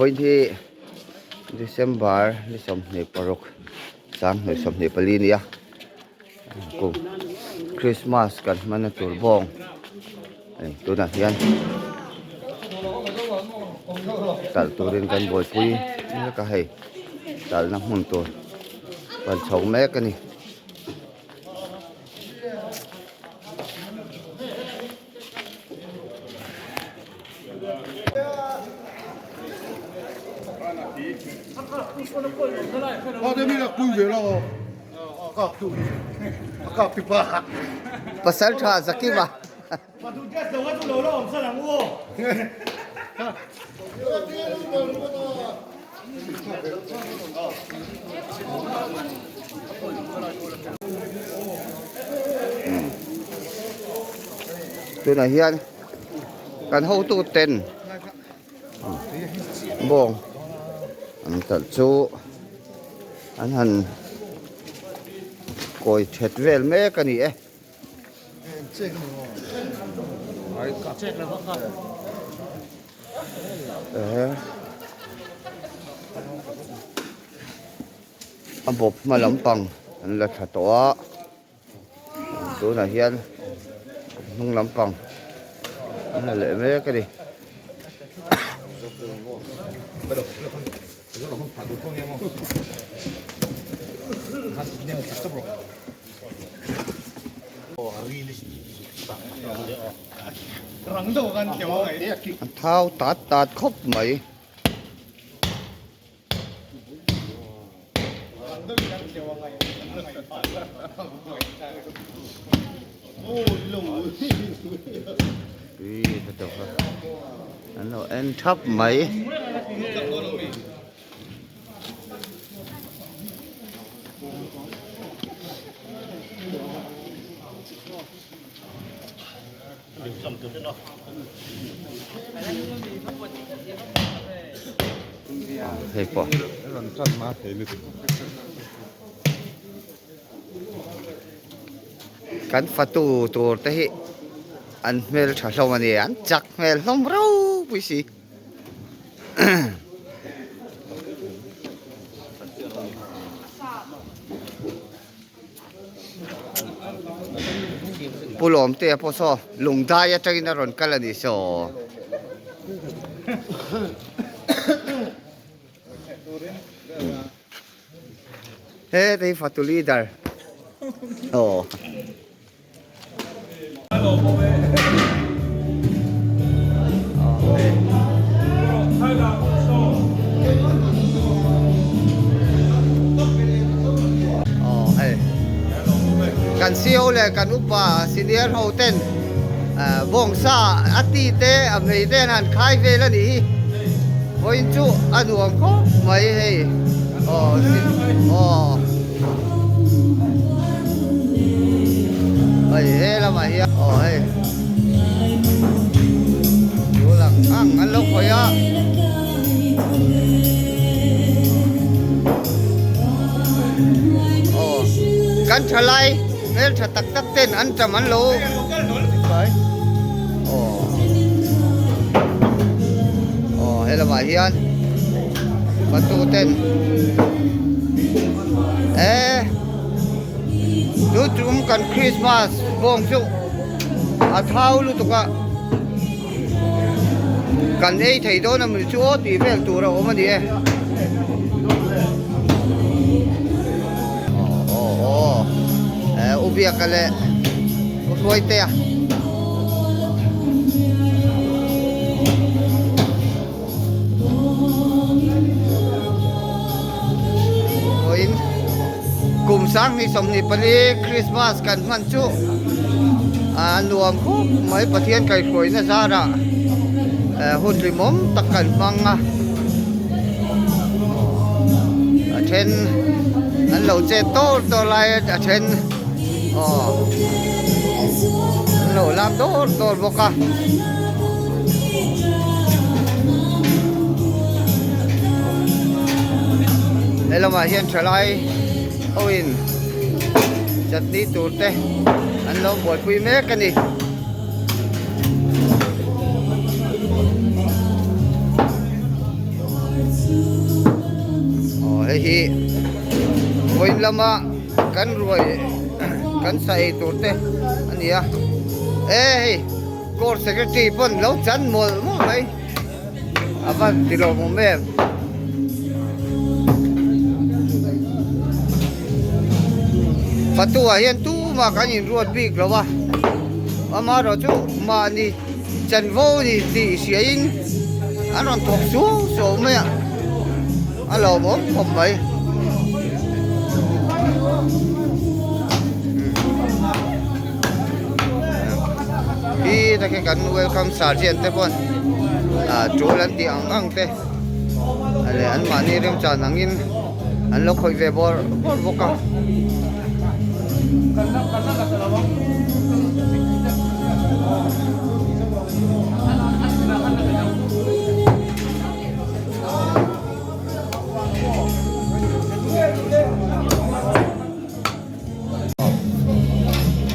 Vawiin hi December ni 26 2024 a ni a kum Christmas kan hmanna tur bawng hei tunah hian talh turin kan buaipui mek a hei talhna hmun tur pan chho mek a ni. Pasal tha Zakima. Tunah hian kan hotu ten bawng an talh chu an han kawi that vel mek a ni e. A bawp hma lampang an la tha tawh a tunah hian hnung lampang an la leh mek a ni. A thau tat tat khawp mai. An lo en thap mai. Hei pawh kan fatu tur te hi an hmel tha hlawm a ni an chak hmel hlawm ropui si. Pu Lawmtea pawh saw Lungdai atangin a rawn kal a ni saw. He hei fatu leader. Aw. Kan CEO leh kan upa senior ho ten bawngsa a ti te a hmei te an han khai vel a nih hi vawiin chu a nuam khawp mai hei aw aw. Hei he lamah hian aw hei chu lang ang an lo khawih a aw kan thalai hmeltha tak tak ten an tam an lo aw aw he lamah hian fatu ten. E chu tum kan Christmas bawng chu a thau lutuk a kan ei thei dawn a mawni chu aw tih vel tur a awm a ni e aw aw e u biaka leh u hruaitea. Vawiin kum 2024 Christmas kan hman chu a nuam khawp mai Pathian kaihhruaina zarah hun hlimawm tak kan hmang a a then an lo chet tawr tawr lai a a then aw an lo lam dawr dawr bawk a. He lamah hian thalai ho in chutney tur te an lo buaipui mek a ni. Hei hi vawiin lama kan ruai kan sa ei tur te a ni a e hei court secretary pawn lo chan mawlh mawlh mai a van ti lawmawm em. Fatu ah hian tumah kan inruat bik lo a amaherawhchu mahni Chanvo ni tih hriain an rawn thawk suau suau mai a, a lawmawm khawp mai. Hi takhi kan welcome sergeant te pawn ah tul an tih ang ang te leh an mahni remchan angin an lo khawih ve bawrh bawrh bawk a.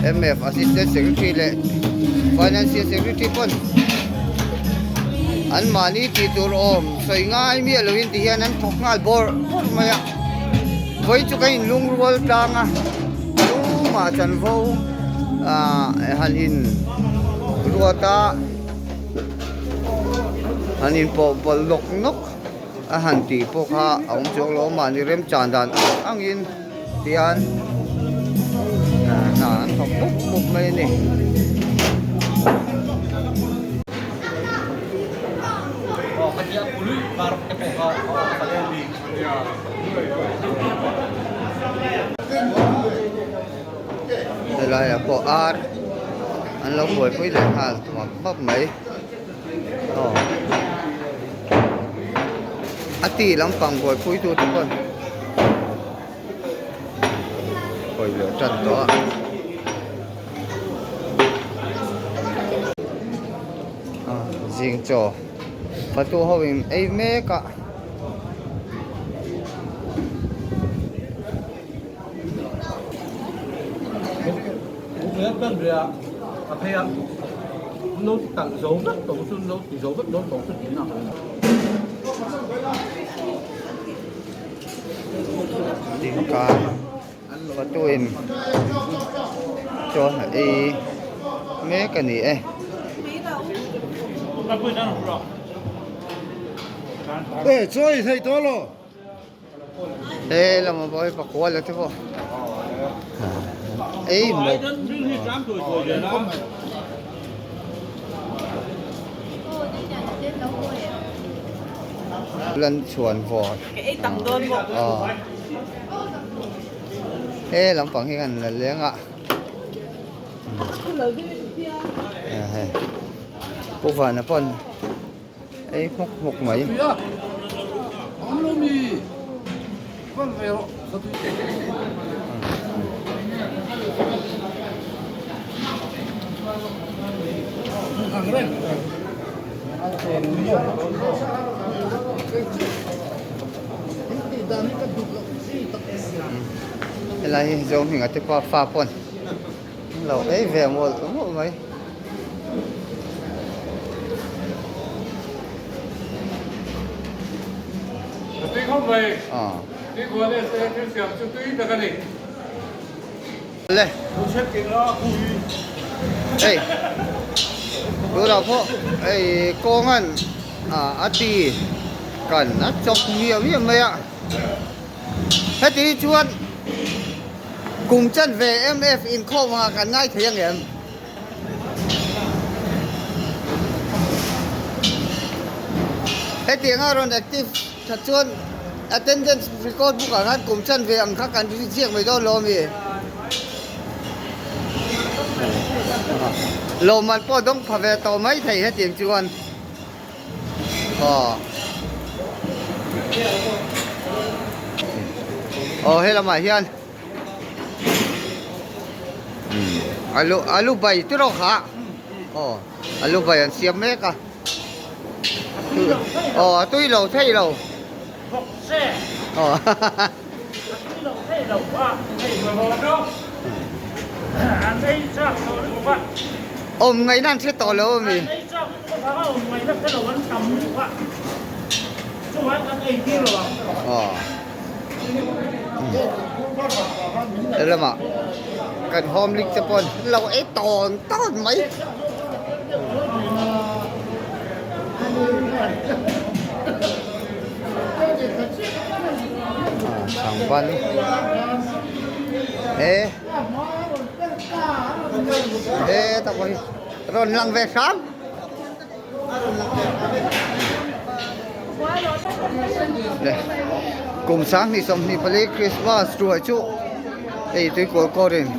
MF Assistant Secretary leh Financial Secretary pawn an mahni tih tur awm sawi ngai miah loin ti hian an thawk nghal bawrh bawrh mai a vawi chu ka inlungrual tlang a tumah chanvo ah han in ruat a han inpawh pawlh nawk nawk a han tih pawh kha a awm chuang lo a mahni remchan dan ang angin tihian hna an thawk mup mup mai a ni. Helaiah pawh ar an lo buaipui leh nghal map map mai. Aw a ti lampang buaipui tu te pawn hawi leh tan tawh a. Zing chaw fatu ho in ei mek a. Dingkai fatuin chuan a ei mek a ni e. He lama pawh hi pakua la te pawh ei maw. Lan chhuan vawr aw he lampang hi kan la leng a hei pu vana pawn Ei hmawk hmawk mai. Helai hi Zohminga te pa fa pawn an lo ei ve mawlh mawlh mai. Le hei tunah pawh hei kawngan a ti kan a chawk miah miah mai a heti hi chuan kum chanve M_F inkhawm ah kan ngai thei ang em? Hetiang a rawn active that chuan attendance record book ah khan kum chan ve ang kha kan ziak mai dawn lo ami? Lawmman pawh dawng pha ve tawh mai thei hetiang chuan aw aw helamah hian. Alu alu bai chu rawh kha aw alu bai an siam mek a aw a tui lo thei lo aw awm ngaihna an hre tawh lo ami. Aw. Helamah kan home league te pawh an lo ei tawn tawn mai. Changban he he tak pawh hi rawn lang ve hram. Kum 2024 Christmas ruai chu hei tuikawl kawrin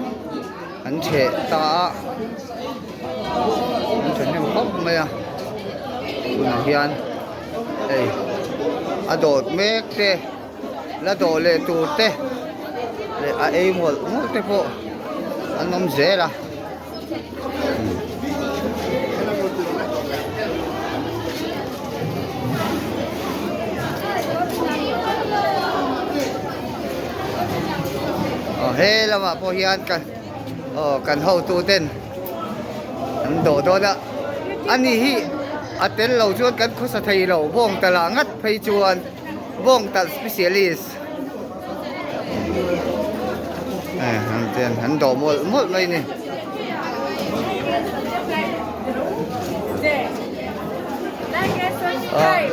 an chheh ta a an thahnem khawp mai a tunah hian hei a dawt mek te la dawh leh tur te leh a ei mawlh mawlh te pawh an awm zel a. Aw he lamah pawh hian kan aw kan hotu ten an dawh dawn a ani hi a tel lo chuan kan khawsa thei lo bawng tala ngat phei chuan bawng talh specialist. An ten an dawh mawlh mawlh mai a ni.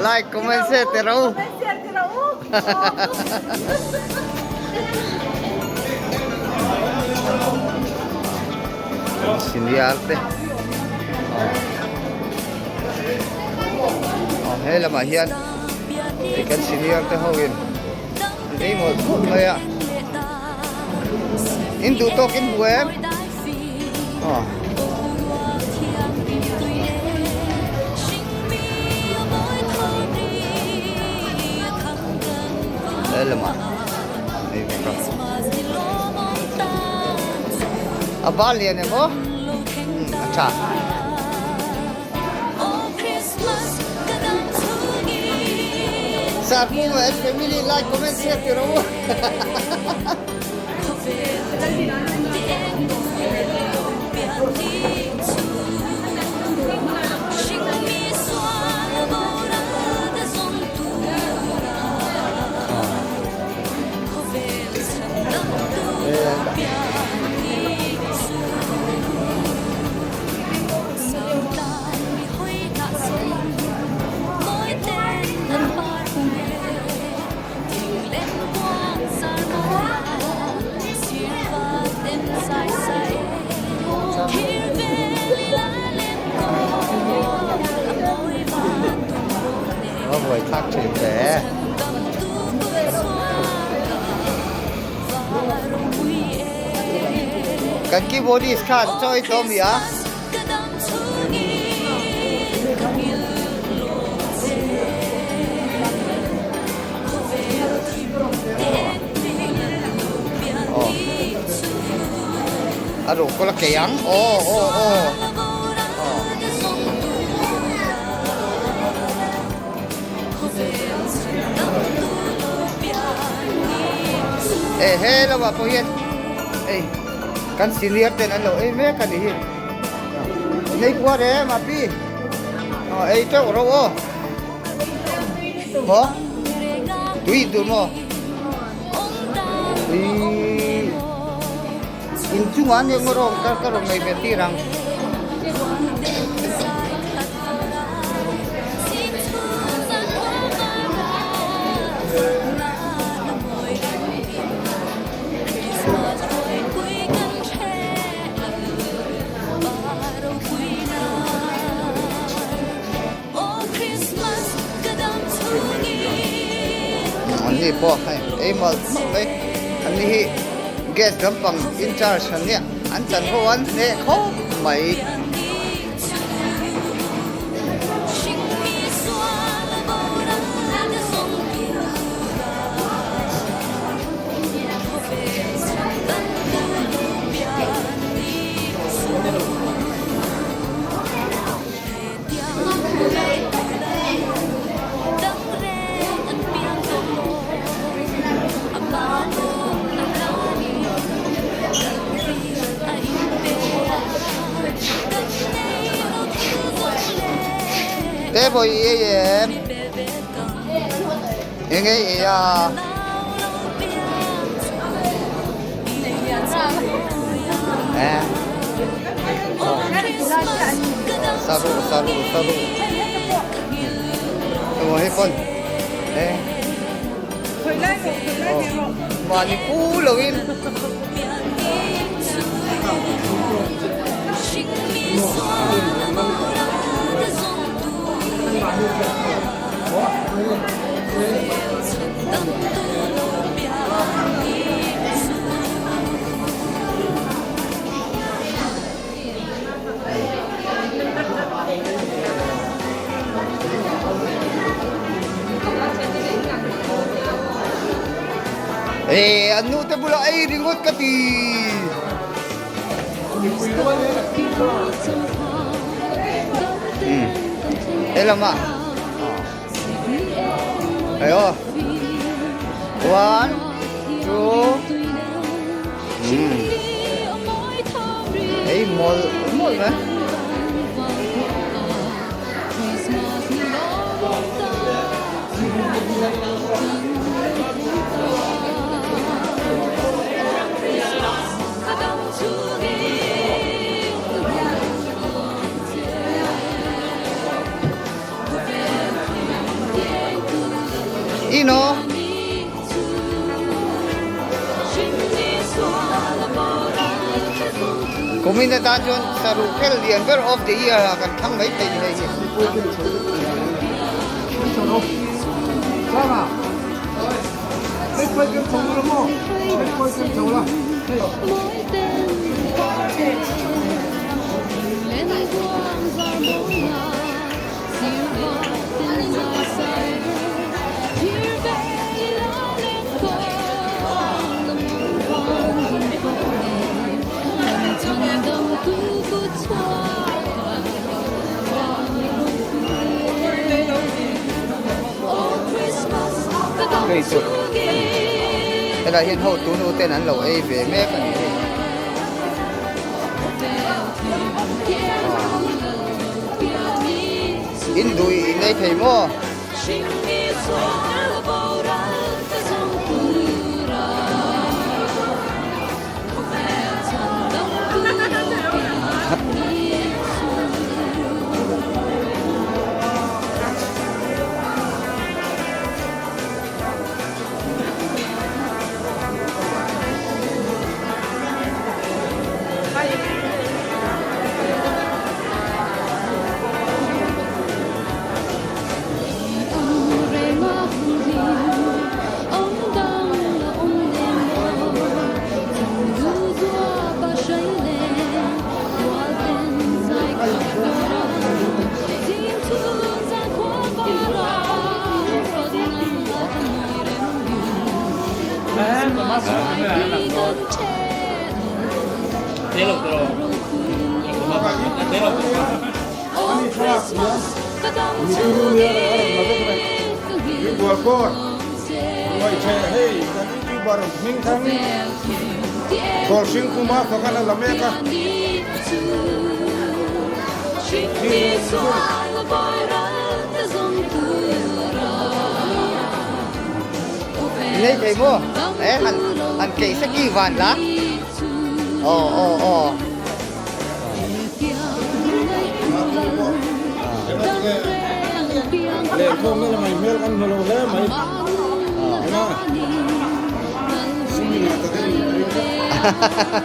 Like comment share te ro. Senior te. He lamah hian hei kan senior te ho in an ei mawlh mawlh mai a in duh tawk in hmu em aw he lamah ei bawk a a bal lian em aw a tha. Sarpum and family like comment share ti rawh u. A buai thlak thin hle. Kan keyboardist khan chaw ei tawh mi a. A ruh kawlh a kei ang aw aw aw aw. E he lamah pawh hian hei kan senior ten an lo ei mek a ni hi nei kuar em a pi aw ei teuh ro aw maw tui tur maw tui inchungah nia ngaw rawng ka rawn nei ve tir ang. An ni pawh hei ei mawlh mawlh mai an ni hi gas lampang in charge an nia an chan ho an hneh khawp mai. Te pawh i ei em? Eng ei ei a? Eh. Saruh saruh saruh. Emaw hei pawn eh. Mahni pu loin. Ê, an nu te bulah ei ringawt ka ti. Helamah. Hei aw. One, two. Ei mawl mawl mai. Ino. Kumin atan chuan saruh khel lian ber of the year ah kan thlang mai thei ni hei hi. Hei chu helai hian hotu nu ten an lo ei ve mek a ni hei. In dui in ei thei maw? Nei thei maw? Eh han han keih seki van la. Aw aw aw. Lehkhawm na lamah hmel kan hmu lo hle mai. Ena sumi ngah tak in ka ring tlat.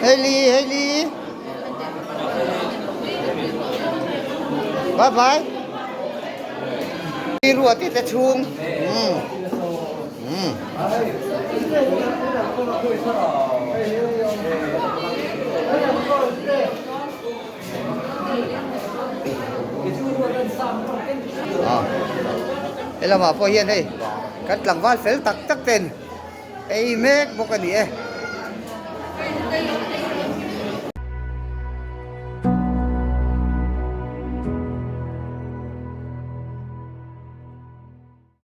Hailey Hailey Bye bye Ruat te chhung Ah helamah pawh hian hei kan tlangval fel tak tak ten ei mek bawk a ni e.